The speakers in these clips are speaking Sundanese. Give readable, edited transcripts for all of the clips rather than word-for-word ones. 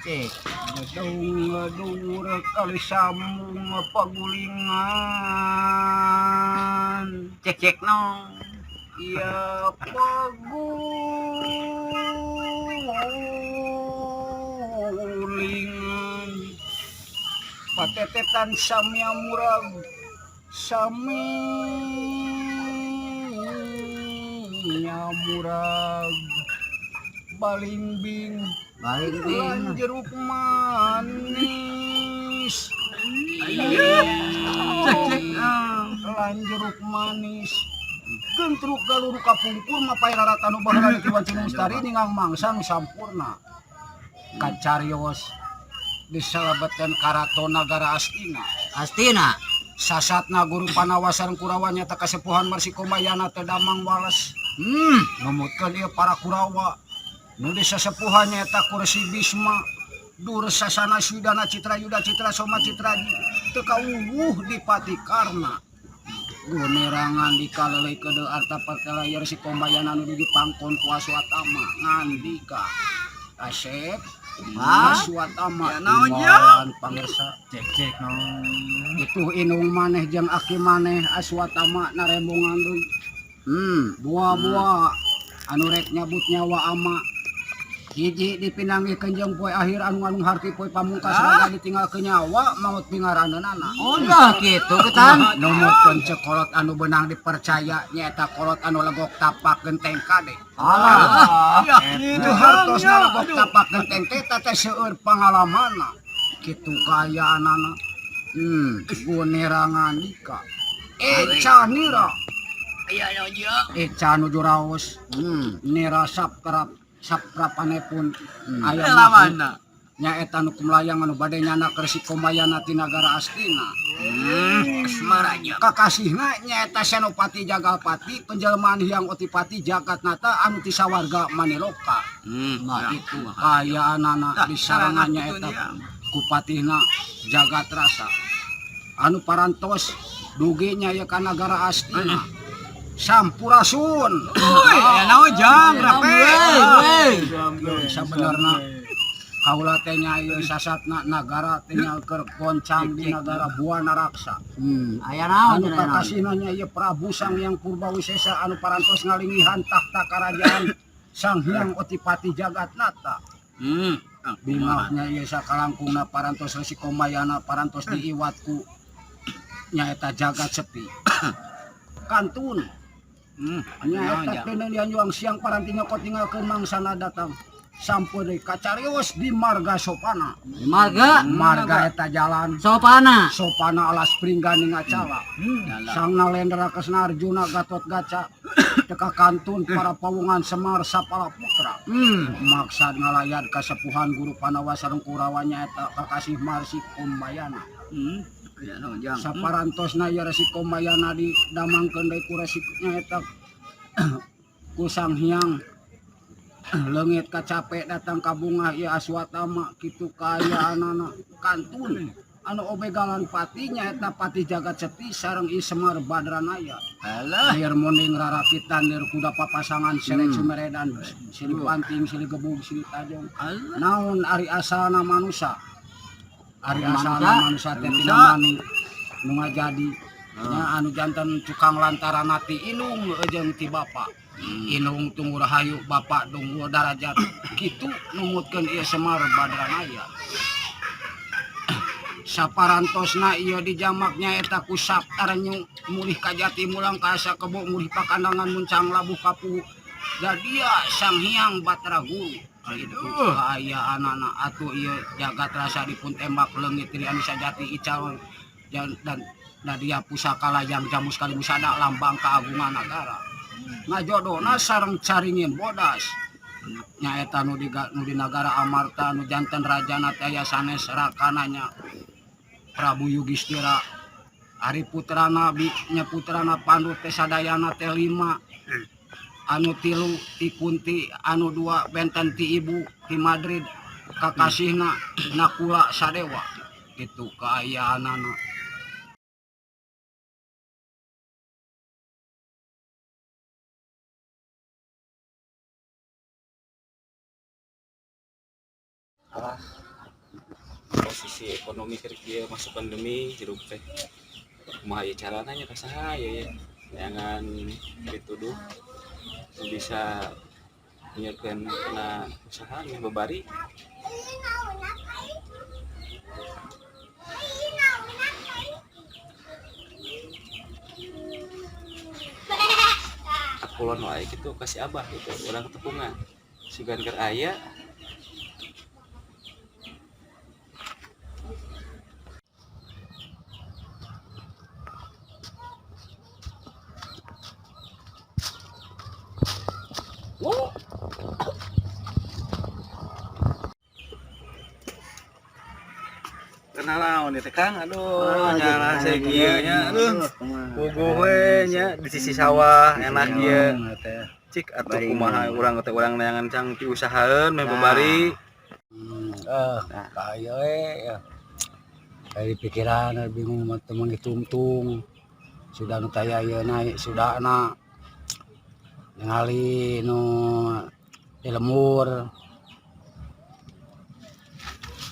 Cek. Dung dur kali sambung pagulingan. Cek cek nong. Iya pagulingan. Patetetan samia murag samia murag balingbing Balingbing lan jeruk manis. Cek cek nong. Lan jeruk manis. Gentruk galur kapungkur mapay raratan nu baheula di Wanci Mustari ningang mangsa nu sampurna. Kacarios disalabetan karaton nagara Astina. Astina. Sasatna guru Panawa sareng Kurawa nyata kasepuhan Marsi Kombayana teu damang wales. Numutkeun ieu para Kurawa. Nu disasepuhan nyaeta Kursi Bisma, Dursasana Sudana Citra Yuda Citra Soma Citraji teu kawuwuh di Patikarna. Gunerangan dikalelei keudeuh arta pertela Resi Kombayana nu dugi pangkon ku Aswatama ngandika. Asep Aswatama imbalan pangersa. Cek cek nong. Itu inung maneh jeung aki maneh Aswatama narembongan deui. Buah-buah anu rek nyabut nyawa ama. Hiji dipinanggihkeun jeung poe akhir anu ngalung harti poe pamungkas raga ditinggalkeun nyawa maot pingaraneunana. Oh lah kitu ketan. Numutkeun ceuk kolot anu beunang dipercaya nyaeta kolot anu legok tapak genteng kade. Alah. Itu hartosna legok tapak genteng teh teh seueur pangalamanna. Kitu kaayaanana. Gunerangan dika. Eca nira. Eca nuju raos. Nira sapkerap saprapanepun aya Lawanna. Nyaeta nu kumlayang anu bade nyana Resi Kombayana ti nagara Astina. Asmaranya. Kakasihna nyaeta Senopati Jagalpati penjelmaan Hyang Otipati Jagatnata anu ti sawarga Maniloka. Nah itu kaayaanana disarangan nyaeta kupatihna Jagatrasa. Anu parantos dugi nya ieu ka nagara Astina. Sampurasun. Aya naon jang rape. Sabenerna kaula teh nya ieu sasatna nagara teh nya keur goncang di nagara Buana Raksa. Aya naon anu kakasihna nya ieu Prabu Sang Hyang Purbawisesa anu parantos ngalingihan tahta karajaan Sang Hyang Otipati Jagatnata. Bingahnya ieu sakalangkungna parantos Resi Kombayana parantos diiwat ku nyaeta jagat sepi. Kantun. Nyaeta teu dianjuang siang paranti nyokot tinggalkeun mangsana datang. Sampeu deui kacarios di Marga Sopana. Di Marga? Marga eta jalan. Sopana. Sopana alas pringgani ngacala. Sang Nalendra Kresna Arjuna Gatotkaca teka kantun para pawungan Semar Sapala Putra. Maksad ngalayat kasepuhan guru Panawa sareng Kurawa nyaeta kakasih Marsi Kombayana. Saparantosna ieu Resi Kombayana didamangkeun deui ku Resi nyaeta ku Sang Hyang leungit kacape datang ka bungah ieu Aswatama kitu kaayaanana kantun anu obegalan pati nyaeta pati jagat sepi sareng I Semar Badranaya. Alah lir munding rarakitan lir kuda papasangan serek sumeredan silih panting silih gebug silih tajong. Naon ari asalna manusa? Ari asalna manusa teh tina mani nu ngajadi nya anu janten cukang lantaran ti inung jeung ti bapa. Inung tunggu rahayu bapak tunggu darajat kitu numutkeun ieu Semar Badranaya. Saparantosna ieu dijamak nyaeta ku Saptarenyu mulih kajati mulang ka asa kebo mulih pakandangan muncang labuh kapu dadia Sang Hyang Batara Guru. Itu kaayaanana atuh ieu jagat rasa dipun tembak leungit diri anu sajati ical dan dadia pusaka layang jamus kalimusada lambang keagungan nagara. Ngajodona sareng caringin bodas nyaeta nu di nagara Amarta nu janten rajana teh aya sanes rakananya Prabu Yudhistira. Ari putrana nya putrana Pandu teh sadayana teh 5 anu 3 ti Kunti anu 2 benten ti ibu ti Madrid kakasihna Nakula Sadewa kitu kaayaanana. Alah, posisi ekonomi keur kieu masuk pandemi hirup teh kumaha ieu carana nya, ka saha ya ya jangan dituduh nu bisa nyiapkeun kana usaha nya babari. Akulon wae gitu kasih abah gitu, urang tepungan sugan keur aya. Kenal nih teh, Kang, aduh, nyala saya kieu nya, aduh, puguh we nya di sisi sawah enak ieu. Cik atuh kumaha urang teh, urang neangan cang piusahaeun meh babari. Eh, kaya we ya. Dari pikiran bingung mah temen ditungtung. Sudah nu taya ieu naik sudah na ningali nu di lembur.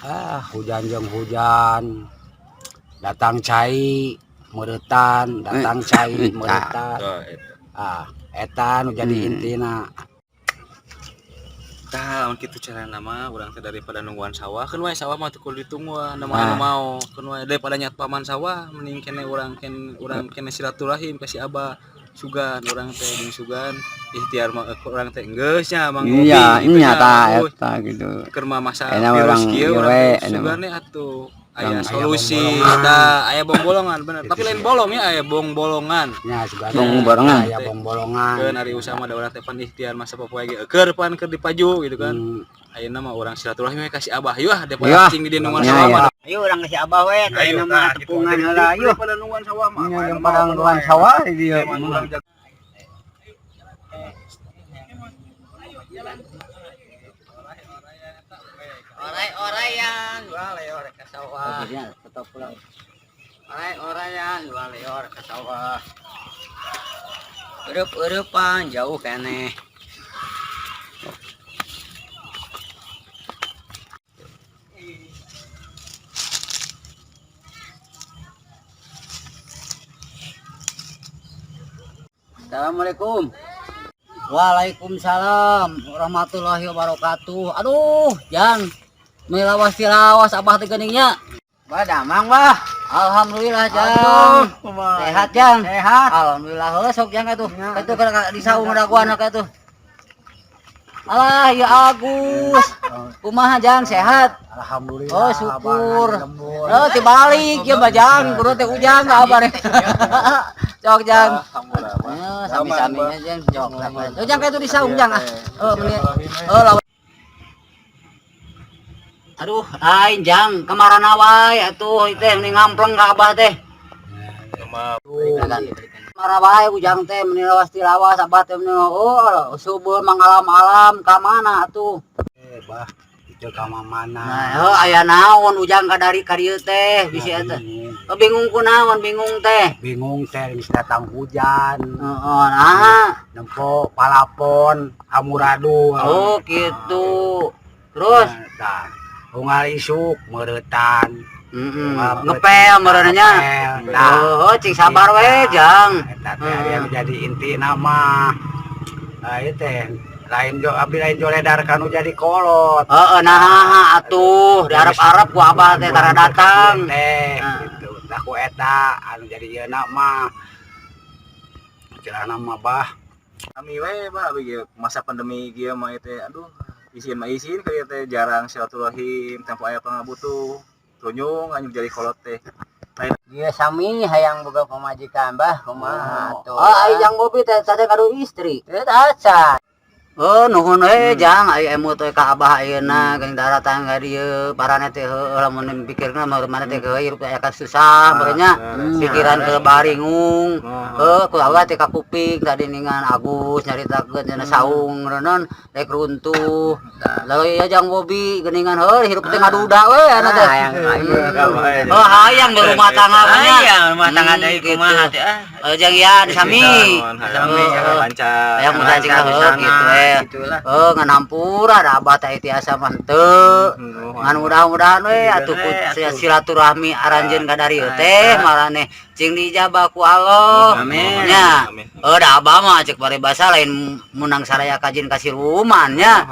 Ah, hujan jeung hujan. Datang cai meuretan, datang cai meuretan. Tuh, eta. Ah, eta nu jadi intina. Tah, lamun kitu carana mah urang teh daripada nungguan sawah, keun wae sawah mah teu kudu ditungguan, da mah anu mau, keun wae daripada nyat paman sawah mending kene urang kene silaturahim ka si abah. Sugan urang teh jeung sugan ikhtiar mah urang teh geus nya Mang Gobi Iya, gitu iya nya, ta Agus. eta gitu. Keur mah masa Enak virus orang kieu ieu urang we, teh enak sugan we atuh aya Orang aya solusi bongbolongan. tah, aya bongbolongan bener, tapi lain bolong ya, aya bongbolongan. Nya sugan Bong borongan. aya bongbolongan. Keun ari usaha mah da urang teh pan ikhtiar masa popoe ge keur pan keur dipaju gitu kan. Ayeuna mah urang silaturahmi we ka si abah yeuh ah, daripada Yeuh ah. cing di dieu nungguan Ya, sawah ya. mah. Ayo urang ka si abah we, teh nama tepungan heula ayo. Daripada nungguan sawah mah. Nya yang padang nungguan sawah di dieu. Orai-oraian, waleor ka sawah. Orai-oraian, waleor ka sawah. Eureep-eureepan jauh keneh. Assalamualaikum. Waalaikumsalam warahmatullahi wabarakatuh. Aduh, Jang. Melawas tilawas abah teh geuning nya. Bah damang bah. Alhamdulillah, Jang. Sehat, Jang. Sehat. Alhamdulillah heuh sok Jang atuh. Atuh kana di saung daguan atuh. Alah, ya Agus. Kumaha Jang, sehat? Alhamdulillah. Oh, syukur. Oh, tibalik ya Bajang, kudu teh ujang ka abah. Cok Jang. Alhamdulillah. Eh, sami-sami nya Jang, jok. Oh, Jang ka itu di saung Jang ah. Oh, meni. Oh, lawan. Aduh, lain Jang, kamarana wae atuh teh meni ngampleng ka abah teh. Marah wae ujang teh meni lawas tilawas abah teh meni oh subur mangalam-alam ka mana atuh. Eh, bah, itu ka mana? Nah, heuh aya naon ujang ka dari ka dieu teh bisi eta. Oh, bingung kunaon bingung teh. Bingung teh geus datang hujan. Heeh, nah. Nempo palapon amuradul. Oh, gitu. Terus Nah, unggal isuk meuretan. heeh, ngepel meureun nya. Ngepel. Nah, Oh, cing sabar we, Jang. Eta teh yang jadi inti nama. Nah, ieu teh lain jo abdi lain joledar kanu jadi kolot. Heeh, nah atuh diarep-arep ku abah teh tara datang. Teh Ah. gitu. Tah ku eta anu jadi ieu mah. Cenah mah bah. Kami we bah abi ge masa pandemi kieu mah teh aduh isin mah isin ka ieu teh jarang silaturahim tempo aya pangabutuh tunyung anjing jadi kolot teh. Iya sami hayang boga pamajikan bah kumaha atuh. Oh, ai Jang Bobi teh tadi kadu istri. Teh acan. Oh, nuhun we Jang, ai emut we ka abah ayeuna geuning daratang ka dieu, parane teh heueuh lamun pikirna mah maneh teh heueuh hirup aya susah meureun nya. Pikiran ke baringung. Heuh, ku abah teh ka kuping tadi ningan Agus nyaritakeun cenah saung meureun rek runtuh. Lalu ya Jang Bobi geuningan heueuh hirup teh ngaduda we anu teh. Oh, hayang berumah tangga mah nya. Hayang rumah tangga deui gitu. kumaha teh ah. Oh, Jang Ian sami. Sami Oh, lancar. Hayang mudah cing heueuh gitu we. teh. Gitulah. Oh, ngan hampura da abah teh tiasa mah henteu. Ngan mudah-mudahan we atuh ku silaturahmi aranjeun ka darieu teh maraneh cing diijabah ku Allah. Amin. Nya. Amin. Oh, da abah mah cek paribasa lain munang saraya kajin ka siluman nya.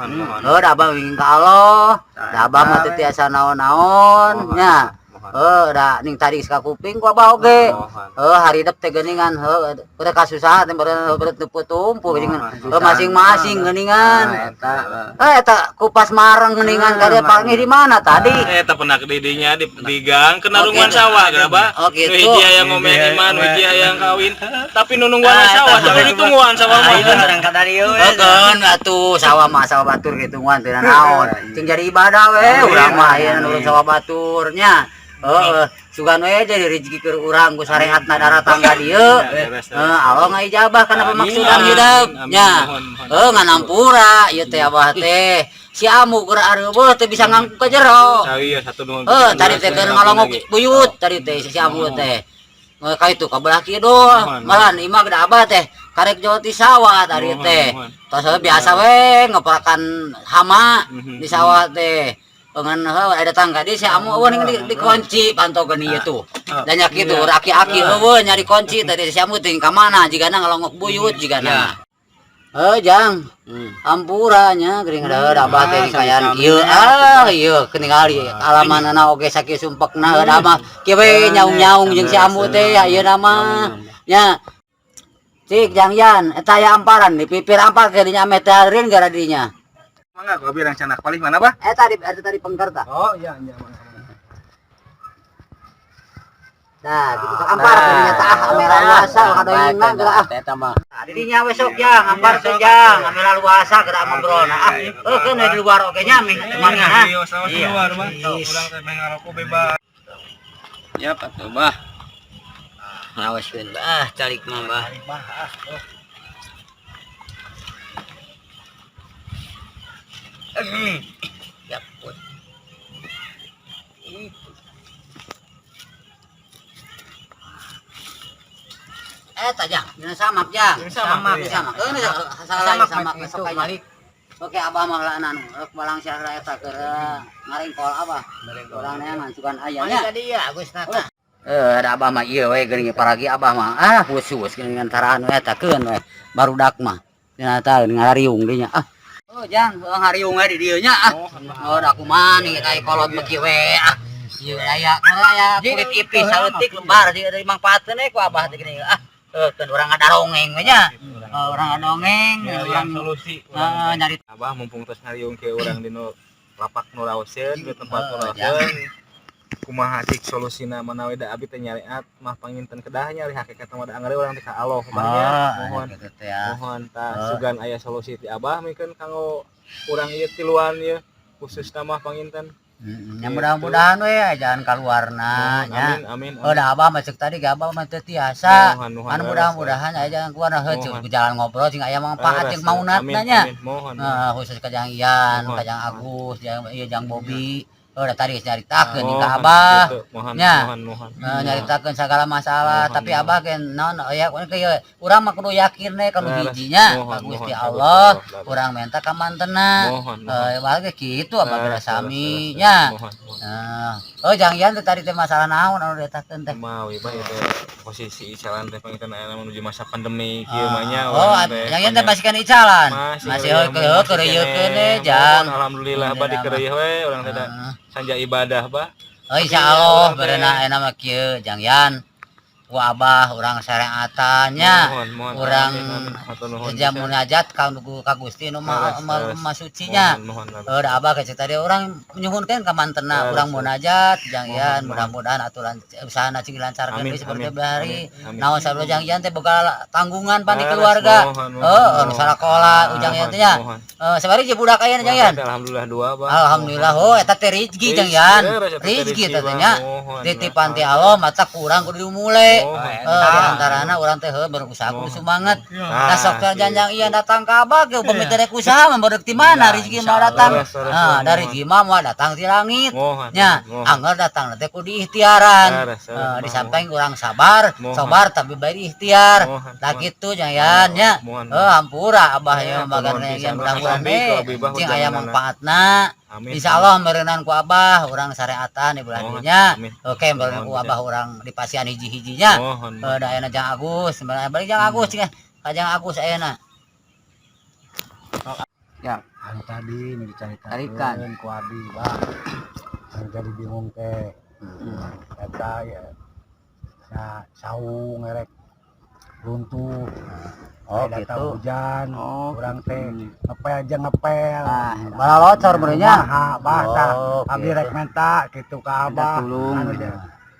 Oh, da abah wingking ka Allah. Da abah mah teu tiasa naon-naon nya. Oh, da ning tadi ka kuping ku abah oge. Oh, haridep teh geuningan heuh udah kasusahan teh beureut teu tumpu geuningan. Oh, masing-masing geuningan. Eta. Eh, eta kupas mareng geuningan kade panggih di mana tadi? Eta pernah ke didinya di gang kena Oh, nungguan gitu. sawah geura bah. Oh, gitu. Nu hiji hayang ngomen iman, nu hiji hayang kawin, tapi nu nungguan Ah, sawah, eta. tapi ditungguan sawah mah. Orang ka darieu we. Keun atuh sawah mah sawah batur gituan teu naon. Cing jadi ibadah we urang mah aya nurut sawah baturnya. Heeh, sugan we jadi rezeki keur urang ku syariatna daratang ka dieu. Heeh, Allah ngaijabah kana pemaksudan hidup nya. Heuh, ngan ampura ieu teh abah teh. Si amu keur areuweuh teu bisa ngangku ka jero. Sawi ya satu nuhun. Heuh, tadi teh keur ngalongok buyut tadi teh si amu teh. Ka itu ka belah kidul, malahan imah gede abah teh karek jauh ti sawah tadi teh. Tos biasa we ngeperakan hama di sawah teh. Ngan heuh ada tangga di si amu eueuh ning dikunci pantogeun ieu tuh. Dan nya kitu aki-aki eueuh nyari kunci tadi si amu teh ka mana jigana ngalongok buyut jigana. Heuh jang. Ampura nya geuning da abah teh kaayaan kieu ah ieu keningali alamanana oge sakieu sumpekna heuh mah kieu we nyaung-nyaung jeung si amu teh ayeuna mah nya. Cik jang Yan eta aya amparan di pipir ampar ke dinya ame teh eureun gara dinya. Mangga ku abi rencana palih mana bah? Eta di eta tadi pengker tah. Oh iya iya mangga. Nah, gitu sok ampar ke dinya tah ame luasa kadoyingna geura ah. Eta mah. Nah, didinya we sok jang ampar teh jang ame luasa geura ngobrol nah ah. Heuh keun we di luar oge nya ming teman ah. Iya, sama keluar bah. Urang teh meh ngarokok bebas. Ya atuh bah. Awas we bah calik mah bah. Ya put. Eta jang, dina samak jang. Samak, Dina samak. Heuh salah samak sok aya. Oke abah mah lah anu, rek balang syahra eta keur ngaringkol abah. Urang neangan sugan aya nya. Tadi ya Agus nata. Eh, ada abah mah ieu we geuning paragi abah mah. Ah, khusus geuning antara anu eta keun we. Barudak mah. Dina tah ngariung dinya. Ah. Oh, jang, heuh ngariung we di dieu nya ah. Oh, da kumaha nih tai kolot mah kieu we ah. Ieu aya aya kulit ipis saeutik lembar di dimangfaatkeun we ku abah teh geuning ah. Heuh, keun urang ngadarongeng we nya. Urang ngadongeng, urang solusi. Nyari Abah mumpung tos ngariung ke urang di nu lapak nu raoseun di tempat nu raoseun. Kumaha cik solusina manawi da abi teh nyariat mah panginten kedah nyari hakikat mah da anggar urang teh ka Allah bah nya. Mohon gitu teh ya. mohon tah sugan aya solusi ti abah mikeun kanggo urang ieu tiluan ieu khususna mah panginten. Ya mudah-mudahan we jangan kaluarna nya. Amin amin. Oh, da abah mah cek tadi ge abah mah teu tiasa. Mohon, mohon, Anu mudah-mudahan aya jangan keluar heuh Mohon. cek jalan ngobrol sing aya manfaat jeung maunatna nya. Amin, mohon. Heeh, khusus ka Jang Ian, Mohon. ka Jang Agus, jang ieu Jang Bobi. Oh, da tadi geus nyaritakeun ka Mohon, abah. gitu. Mohon, Nya. mohon, mohon. Heeh, nyaritakeun sagala masalah, Mohon, tapi mohon. abah ge naon aya kieu urang mah kudu yakin we ka nu Leres. hijinya, Mohon, ka Gusti mohon, ka Allah. Gusti Allah. Urang menta ka mantena. Mohon, mohon. Eh, balik kitu abah Leres, geus sami leres, leres, nya. Mohon, mohon. Nah, oh Jang Ian teh tadi teh masalah naon anu dietakeun teh? Mawi bah itu posisi icalan teh panginten aya menuju masa pandemi kieu mah nya Oh, urang teh Jang Ian teh masih kan icalan. Masih Masih heuh, heuh masih keureuyeun keneh. Jang. Mohon, alhamdulillah bah dikeureuyeun we urang teh da sanja ibadah bah. Oh, insyaallah berenang enak mah kieu Jang Yan. Ku abah urang syariatan nya. Mohon, mohon. Urang Amin, amin. Hatur nuhun jam pisan. munajat ka ka Gusti nu Leres, leres. ma sucinya. Mohon, mohon. Eh, da abah kecil tadi orang nyuhunkeun ka mantena Leres, urang leres. munajat Jang Mohon, Yan mohon. mudah-mudahan aturan usahana cing dilancarkeun Amin, deui seperti amin, bahari. amin, amin. Naon sabda Jang Yan teh boga tanggungan pan di Leres, keluarga. mohon, mohon, Heeh, mohon. nu sarakola Ujang Yan teh nya. Mohon. Eh, sabari jeung budak aya Jang Yan. Alhamdulillah dua bah. Alhamdulillah, oh eta teh rezeki Jang Yan. Rezeki, eta teh Rezeki rezeki, eta teh Bang. nya. Mohon, Titipan ti Bang. Allah mata kurang kudu dimulai. Oh, Di antarana urang teh heuh berusaha kudu semangat. Nah, sok teh janjang iya datang ka abah ge upami teh rek usaha mah bareuk ti mana rezeki mah datang. Nah, dari rezeki mah moal datang ti langit. Nya, angger datang teh kudu ikhtiaran. Di samping urang sabar, sabar tapi bari ikhtiar. Tah kitu jangan nya. Heuh, hampura abah ya magan yang mudah-mudahan cing aya manfaatna. Insyaallah meureunan ku abah urang syariatan di bulan dinya. Oke, meureun ku abah urang di pasian hiji-hijinya. Heuh, da ayeuna Jang Agus, sebenarnya balik Jang Agus cing. Ka Jang Agus ayeuna. Ya, Anu tadi nu Tarikan. dicaritakeun ku abi, Bah. Anu jadi bingung teh. Eta ya. Nah, saung erek runtuh. Oh, Datang gitu. hujan, Oh, urang teh ngepel aja ngepel. Ah, Malah locor meureun nya. Kumaha, Bah, tah. Oh, Abi gitu. rek menta gitu ka Minta Abah. tulung.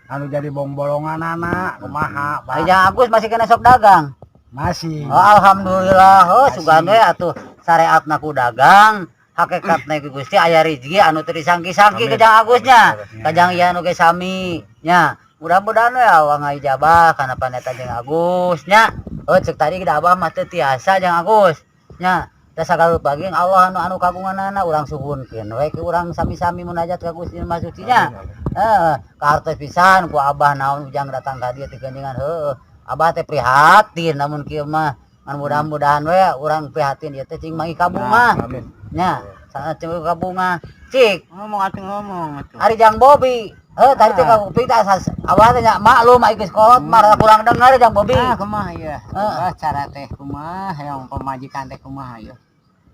Anu jadi bong-bolongan anak, kumaha, Bah. Ari Jang Agus masih kena sok dagang. Masih. Oh, alhamdulillah. Oh, Masih. sugan we atuh syariatna ku dagang. Hakikatna ku Gusti aya rezeki anu teu disangki-sangki ke Jang Agusnya. Ka Jang Ian oge sami nya. Mudah-mudahan we Allah ngaijabah kana paneta Jang Agus nya. Oh, cek tadi da abah mah teu tiasa Jang Agus nya. Teh sagala baging Allah anu anu kagunganana urang suhunkeun we ke urang sami-sami munajat ka Gusti Maha Suci nya. Heeh, kahartos pisan ku abah naon ujang datang ka dieu teh geuningan heueuh. Abah teh prihatin namun kieu mah ngan mudah-mudahan we urang prihatin ieu teh cing mangi kabungah. Nya, sangat cing kabungah. Cik, Ngomong atuh ngomong atuh. ari Jang Bobi. Heuh, tadi teh ka kuping teh abah teh nya maklum ai geus kolot mah rada kurang dengar Jang Bobi. Ah, kumaha ieu? Heeh. Bah, cara teh kumaha yang pemajikan teh kumaha ieu?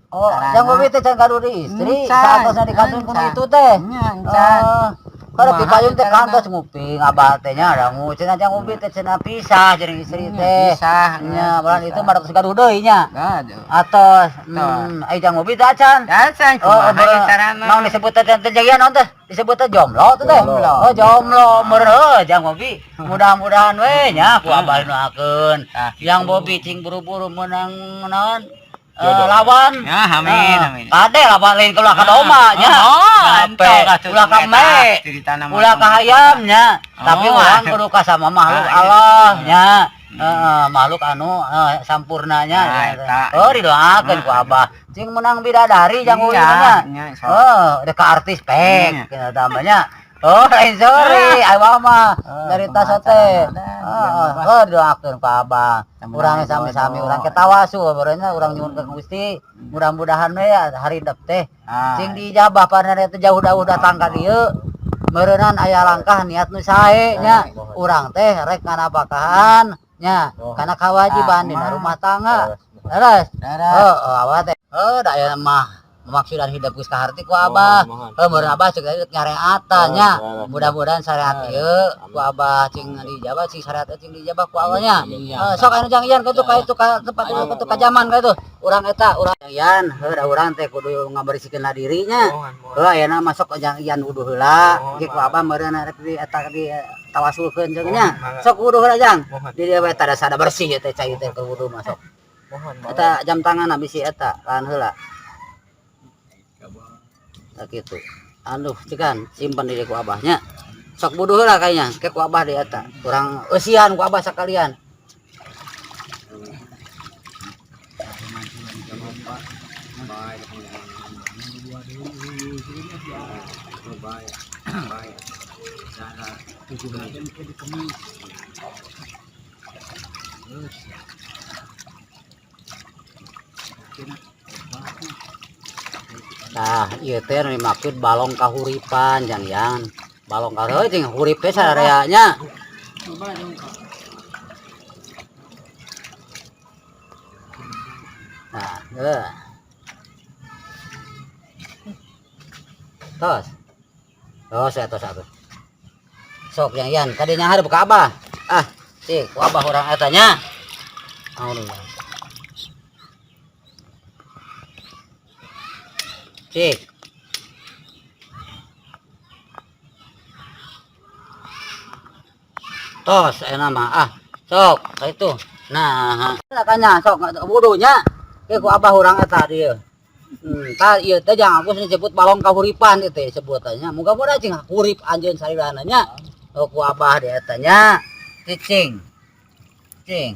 Oh, Carana. Jang Bobi teh can gaduh di istri, Encan, saatosna dikantun kuno encan. itu teh. Nya, encan. Oh, kalau Kumaha pipayun teh carana? kantos nguping abah teh nya da cenah Jang Bobi teh cenah pisah jeung istri Nya, teh. pisah, Nya, bulan itu mah ratus gaduh deui nya. Gaduh. Atos, ai Jang Bobi teh acan. Acan Oh, kumaha ieu oh, carana? naon disebut teh teh jagian naon teh? Disebut teh jomblo teh teh. Jomblo. Oh, jomblo meureun heuh Jang Bobi. Mudah-mudahan we nya ku abah doakeun. Ah, Yang Bobi cing buru-buru menang naon? Lawan. Ya, amin, amin. Kade lawan lain ulah ka domba nya. Oh, Gape. entong atuh Ulah ka eta, me. ceritana mah Ulah ka hayam nya. Tapi Oh, urang kudu ka sama makhluk Ah, iya. Allah nya. Heeh, makhluk anu sampurnanya. Ah, eta. Oh, didoakeun ku abah. Cing menang bidadari Jang Bobi Iya, nya. nya, sok. Oh, udah ke artis pek Iya. kita tambahnya. Oh, lain sorry, abah mah dari tas kumaha teh. carana, dah, Oh, jangan abah. oh, doakeun ku abah. Sama Urang doa, sami-sami doa. urang ketawasu barenya urang nyuhun ka Gusti. Mudah-mudahan we hari dep teh Ah. cing diijabah pada teh jauh-jauh datang ka dieu. Meureunan aya langkah niat nu sae nya. Urang teh rek nganapakahan nya kana kewajiban dina rumah tangga. Terus. Daras. Oh, oh, abah teh. Oh, da aya mah maksud dan hidup geus kaharti ku abah. Heuh, meureun abah cek tadi nyareatan nya. Mudah-mudahan syariat ieu ku abah cing dijabah cing syariat cing dijabah ku Allah nya. Heuh, sok anu Jang Ian ka itu ka tempat itu ka ka zaman ka itu. Urang eta urang Jang Ian, heuh da urang teh kudu ngabersihkeun dirinya. Heuh, ayeuna masuk Jang Ian wuduh heula. Ge ku abah meureun rek di eta di tawasulkeun jeung nya. Sok wuduh heula Jang. Di dieu we tada sada bersih teh cai teh keur wuduh masuk. Eta jam tangan bisi eta lahan heula. Tak gitu. Aduh, cikan simpan di ku abahnya. Sok wuduh heula kayaknya, ke ku abah di eta. Kurang eusian ku abah sekalian. Nah, ieu teh nu dimaksud balong kahuripan jang yang balong kahuripan jeung hurip teh sararea nya. Nah, heuh. Tos. Tos ya tos atuh. Sok yang yan kadinya hareup ka abah. Ah, cik ku abah urang eta nya. Alhamdulillah. Cik. Tos enak mah. Ah, sok ka itu. Nah, makanya sok wudunya ke ku abah urang eta dieu. Tah ieu teh jangan aku disebut balong kahuripan ieu teh sebutannya. Moga-moga cing hurip anjeun salilana nya. Oh, ku abah di eta nya. Cicing. Cicing.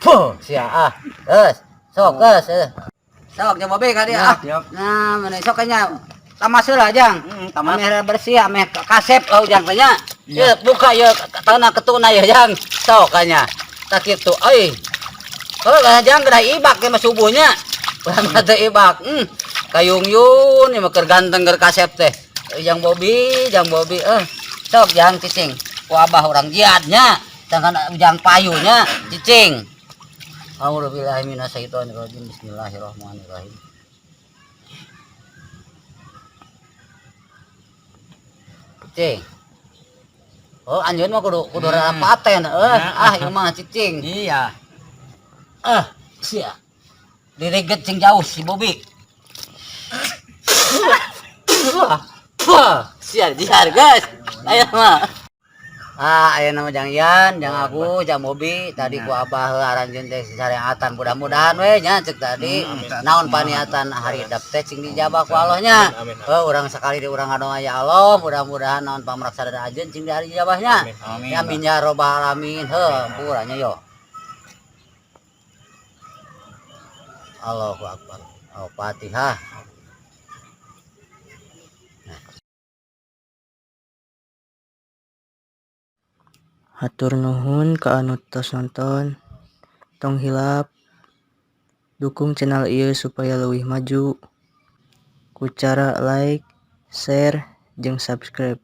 Puh, sia ah. Geus, sok geus. Eh. Sok coba be ka dia ah. Nah, mana sok nya. Tamas heula jang. Tamas. Ameh bersih, ameh kasep oh jang teh nya. Ye, buka ye tanah ketuna ye jang. Sok nya. Tak kitu euy. Oh, lah jang gedah ibak ge mah subuhnya. Urang mah teu ibak. Kayung yun ieu mah keur ganteng keur kasep teh. Jang Bobi, jang Bobi eh. Sok jang cicing. Ku abah urang jiadnya. Jangan ujang payunya cicing. A'udzubillahi minasyaitonirrajim. Bismillahirrahmanirrahim. Cicing. Oh, anjeun mah kudu kudu rada paten eh. Ah, ieu mah cicing. Iya. Ah, sia. Direget sing jauh si Bobi. Wah, sia jiar guys. Ayo mah. Ah, ayo nama Jang Ian, Jang Agus, Jang Bobi, tadi ku abah aranjeun teh syariatan mudah-mudahan we nya cek tadi naon paniatan haridap teh cing dijabah ku Allah nya. Oh, urang sekali di urang ngadoa ya Allah, mudah-mudahan naon pamraksa dan ajeun cing dijabahnya. Amin. Ya amin ya robbal alamin. Heuh, puranya yo. Allahu akbar. Al-Fatihah. Hatur nuhun ka anu tos nonton. Tong hilap dukung channel ieu supaya leuwih maju ku cara like, share, jeung subscribe.